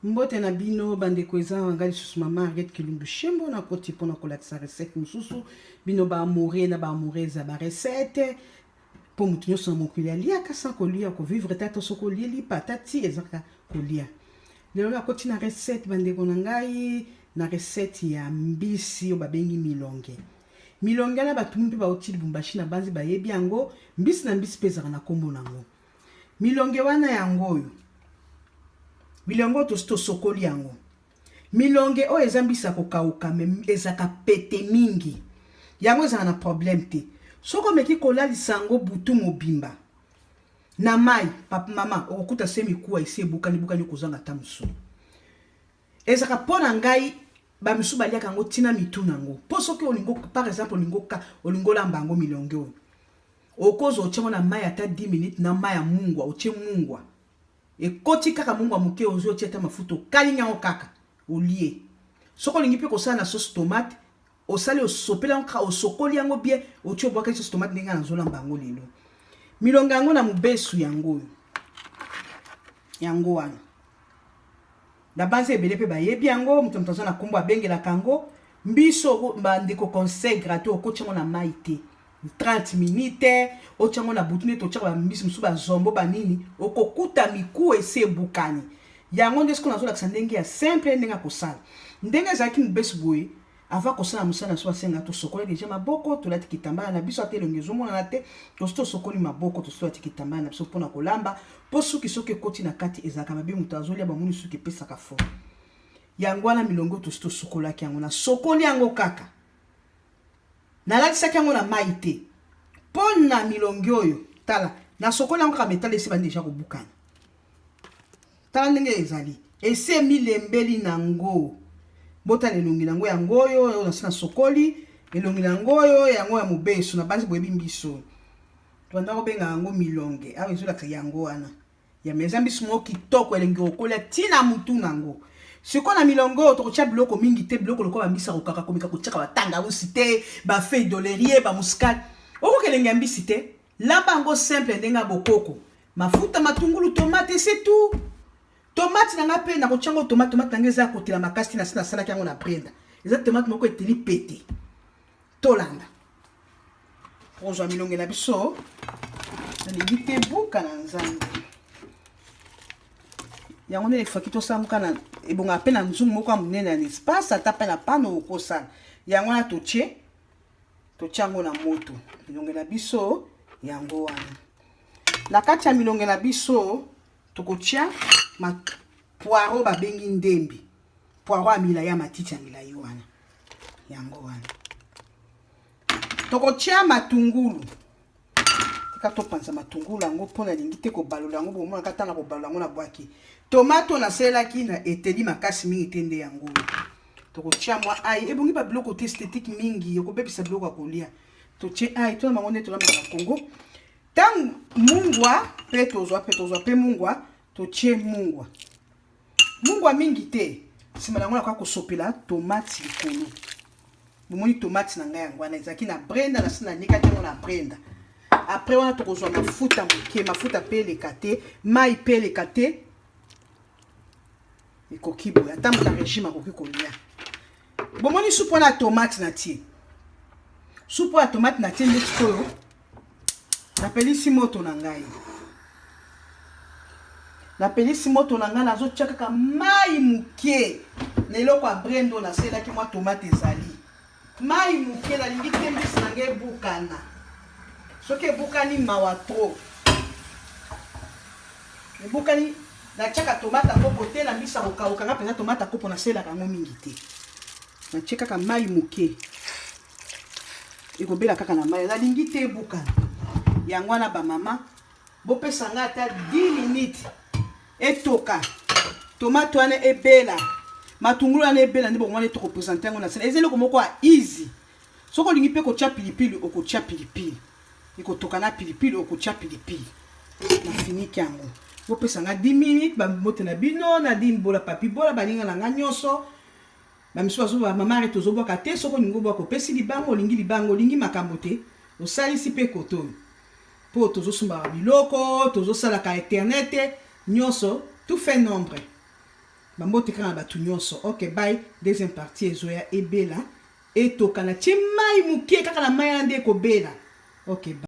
Mbote na bino bandeko, eza nga lisusu mama Henriette Kilumbu Shembo. Nakoti mpona kolakisa recette mosusu. Bino baamoureux na baamoureuse ya barecette, mpo motu nyonso na mokili aliaka. Sans kolia, kovivre te. Ata soki olie lipa, ata ti ezaka kolia. Lelo nakoti na recette, bandeko na ngai, na recette ya mbisi oyo babengi milonge. Milonge wana, bato mpe bauti Lubumbashi na banzi bayebi yango. Mbisi na mbisi mpe ezalaka na nkombo nango. Milonge wana yango oyo. Milonge oyo tosi tosokoli yango. Milonge oyo eza mbisi ya kokauka, mais ezalaka pete mingi. Yango ezala na problème te. Soki omeki kolalisa yango butu mobimba na mai, papa, mama, okokuta se mikuwa esi ebukani bukani, okozanga ata mosusu. Ezalaka mpo na ngai, bamisusu baliaka yango ntina mitu na yango. Mpo soki olingo, par exemple, olingo olingo olamba yango, milonge oyo, okozwa, otie yango na mai ata 10 minutes na mai ya mungwa. Otie mungwa, ekoti kaka mungwa moke, ozwi, otie ata mafuta, okalingi yango kaka, olie. Soki olingi mpe kosala na sauce tomate, osali, osopeli yango kaka, osokoli yango bien, otie, obwakeli sauce tomate. Ndenge nazolamba yango lelo, milonge yango na mobesu yango oyo, yango wana na banza ebele mpe bayebi yango. Moto moto aza na nkombo abengelaka yango mbiso. Bandeko, conseil gratuit: okoti yango na mai te 30 minutes, otia yango na butu nde totiaka bambisi mosusu, bazombo, banini, okokuta mikuwa esi ebukani. Yango nde sikoyo nazolakisa ndenge ya simple, ndenge ya kosala. Ndenge ezalaki mobesu boye, avant kosala mosala na biso, basenga tosokoli déjà maboko, tolati kitambala na biso, ata elongi ezomonana te. Tosi tosokoli maboko, tosi tolati kitambala na biso mpona kolamba, mpo suki soki ekoti na kati ezalaka mabe. Moto azolia, bamoni suki, epesaka fo. Yango wana milongo tosi tosokolaki yango. Nasokoli yango kaka, nalatisaki yango na mai te. Mpo na milongi oyo, tala, nasokoli yango kaka, metala, esi bandi déjà kobukana. Tala ndenge ezali, esi emilembeli nango. Botala elongi nango, yango oyo. Oyo nasi nasokoli elongi nango oyo, yango ya mobesu. Na banzi boyebi mbiso tobanda kobenga yango milonge. Awa ezolakisa yango wana ya eza mbisi moko kitoko, elengi kokolia ntina mutu nango. Sikoyo na milongo oyo tokotia biloko mingi te, biloko lokola bambisi akokaka komeka kotiaka batangawusi te, bafeuille de laurier, bamuscade, okoka elengi ya mbisi te. Lamba yango simple, ndenge ya bokoko: mafuta, matungulu, tomate, c'est tout. Tomate na nga mpe nakotia yango. Tomate, tomate na nga eza ya kotela makasi te. Nasi nasalaki yango na brenda, eza tomate moko eteli pete. Tolanda kozwa milonge na biso. Nalingi te buka na Nzambe. Yango nde efaki tosanguka na ebongaka mpe na nzungu moko ya monene ya espace, ata mpe na pano okosala yango wana. Totie yango na moto, milonge na biso yango wana. Na kati ya milonge na biso tokotia poireau, babengi ndembi, poireau ya milai, ya matiti ya milai wana, yango wana. Tokotia matungulu. Tika topanza matungulu yango, mpo nalingi te kobalola yango. Bomonaka ata na kobalola yango, nabwaki tomate oyo nasalelaki na eteli makasi mingi te. Nde yango tokotia mwa ail. Ebongi babiloko te esthétique mingi, okobebisa biloko ya kolia. Totie ail, tona bango nde tolambaka na Congo. Ntango mungwa mpe tozwa, mpe tozwa mpe mungwa, totie mungwa, mungwa mingi te. Nsima nango nakoka kosopela tomate likolo. Bomoni tomate na ngai yango wana, ezalaki na brenda, nasi nanikaki yango na brenda. Après wana tokozwa mafuta moke, mafuta mpe eleka te, mai mpe eleka te, ekoki boye. Ata moto ya régime akoki kolia. Bomoni supu wana ya tomate na tie, supu ya tomate na tie. Nde sikoyo napelisi moto na ngai, napelisi moto na ngai, nazotia kaka mai moke na eloko ya brendo nasalelaki mwa tomate. Ezali mai moke, nalingi te mbisi na ngai ebukana. Soki ebukani, mawa trop. Ebukani, natiaka tomate yango kote na mbisi ya kokauka. Nga mpenza tomate akopo nasalelaka yango mingi te. Natie kaka mai moke, ekobela kaka na mai. Nalingi te ebukana. Yango wana, bamama, bopesa nga ata 10 minutes, etoka tomate wana, ebela matungulu wana, ebela nde bongo wana tokoprésenter yango na sala. Eza eloko moko ya easy. Soki olingi mpe kotia pilipili, okotia pilipili, ekotoka na pilipili, okotia pilipili. Nafiniki yango. Bopesa nga 10 minutes. Bambote na bino na Dimbola, Papi Bola, baninga na nga nyonso. Bamisu bazoba mama are, tozobwaka te. Soki olingi obwaka, opesi libanga, olingi libanga, olingi makambo te, osalisi mpe koto oyo, mpo tozosumbaka biloko, tozosalaka internet nyonso, tout fait nombre. Bambote kaka na bato nyonso. Ok, bye. Deuxième partie ezoya. Ebela, etoka, na tie mai moke kaka na mai wana nde ekobela. Ok, bye.